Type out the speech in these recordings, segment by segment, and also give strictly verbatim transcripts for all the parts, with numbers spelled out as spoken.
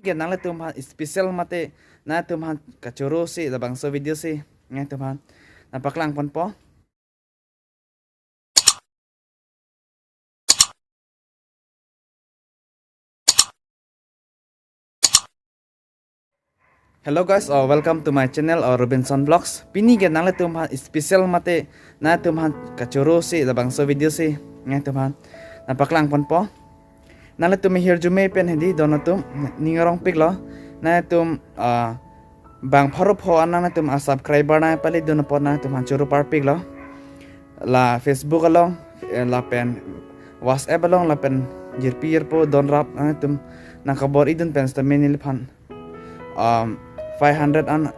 Ke nanglitum aphan special mate, nanglitum aphan kachoro si labangso video si nanglitum aphan nangpaklang ponpo. Hello guys, uh, welcome to my channel, uh, Robinson Vlogs. Pini ke nanglitum aphan special mate, nanglitum aphan kachoro si labangso video si nanglitum aphan nangpaklang ponpo. Nanglitum hirjume pen hedi don atum, ning arongpiklo. Nanglitum, uh, bang pharo pho an nanglitum a subscriber nangpale dun apot nanglitum aphan choro parpiklo. La Facebook along, eh, lapen WhatsApp along, lapen jirpi jirpo donrap nanglitum nangkabor-idun pen sitame neliphan, um, five hundred an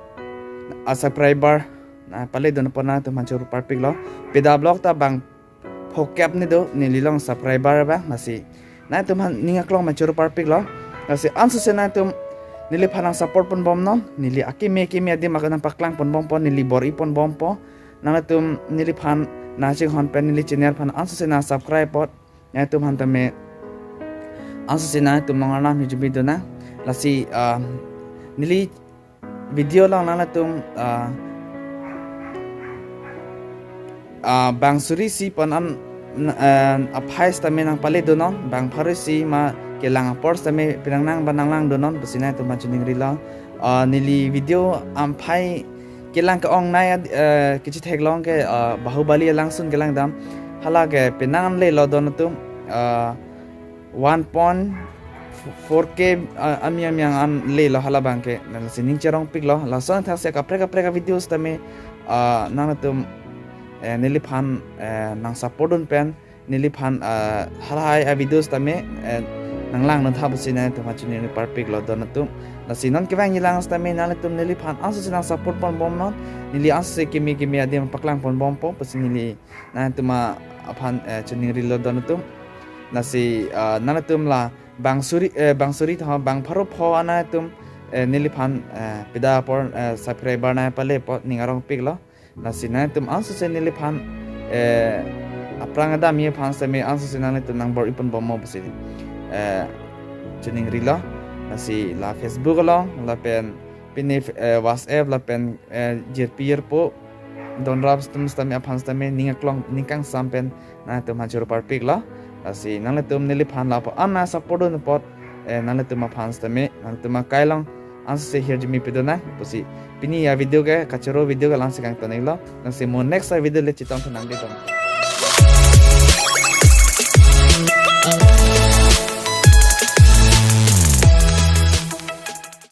a subscriber nangpale dun apot nanglitum aphan choro parpiklo. Pida vlog ta bang phokep ni do neli along subscriber abang, lasi nanglitum aphan ning aklong ma choro parpiklo. Lasi ansose nanglitum neliphan nang support ponbomnon, neli akimi kimi adim akan nangpaklang ponbompo, neli bor-i ponbompo. Nanglitum neliphan nangchinghon pen neli channel aphan ansose nang subscribe apot nanglitum aphan tame ansose nanglitum along arnam hirjume dun nang. Lasi, ah, neli video along nanglitum, ah, ah, bang suri isi pon an, ah, aphai sitame nangpale dunnon, bang pharo isi ma kelang apor sitame penang nang ba nanglang dunnon pusi nanglitum aphan chiningrilo. Ah, neli video amphai kelang ke-ongnei ad-, eh, kachetheklong ke, ah, Bahubali alangsun kelang dam. Hala ke penang an lelo don atum, ah, one point four K, ah, amyang amyang an lelo hala abang ke. Lasi ning cherongpiklo. Lason thakse kaprek kaprek a video sitame, ah, nanglitum, eh, neliphan, eh, nang support dun pen neliphan, ah, halahai a video sitame, eh, nanglang dun tha pusi nanglitum aphan chini parpiklo don atum. Lasi non kevang ilang sitame nanglitum neliphan ansose nang support ponbomnon. Neli ansose kimi kimi adim paklang ponbompo pusi neli nanglitum aphan, eh, chiningrilo don atum. Lasi, ah, nanglitum la bang suri, eh, bang suri tho bang pharo pho an nanglitum, eh, neliphan, eh, pida apor, eh, subscriber nangpale apot ning arongpiklo. Lasi nanglitum ansose neliphan, eh, aphrang adam ye aphan sitame ansose nanglitum nang bor-i ponbompo pusi, eh, chiningrilo. Lasi la Facebook along, lapen pini, eh, WhatsApp, lapen, eh, jirpi jirpo donrap atum sitame aphan sitame ning aklong ning kangsam pen nanglitum aphan choro parpiklo. Lasi nanglitum neliphan lapu an nang support dun apot, eh, nanglitum aphan sitame nanglitum akai along ansose hirjume pidun nang pusi pini a video ke kachoro video ke la-ansi kangton-iklo. Lasi mo next a video le chetong thu nangli don.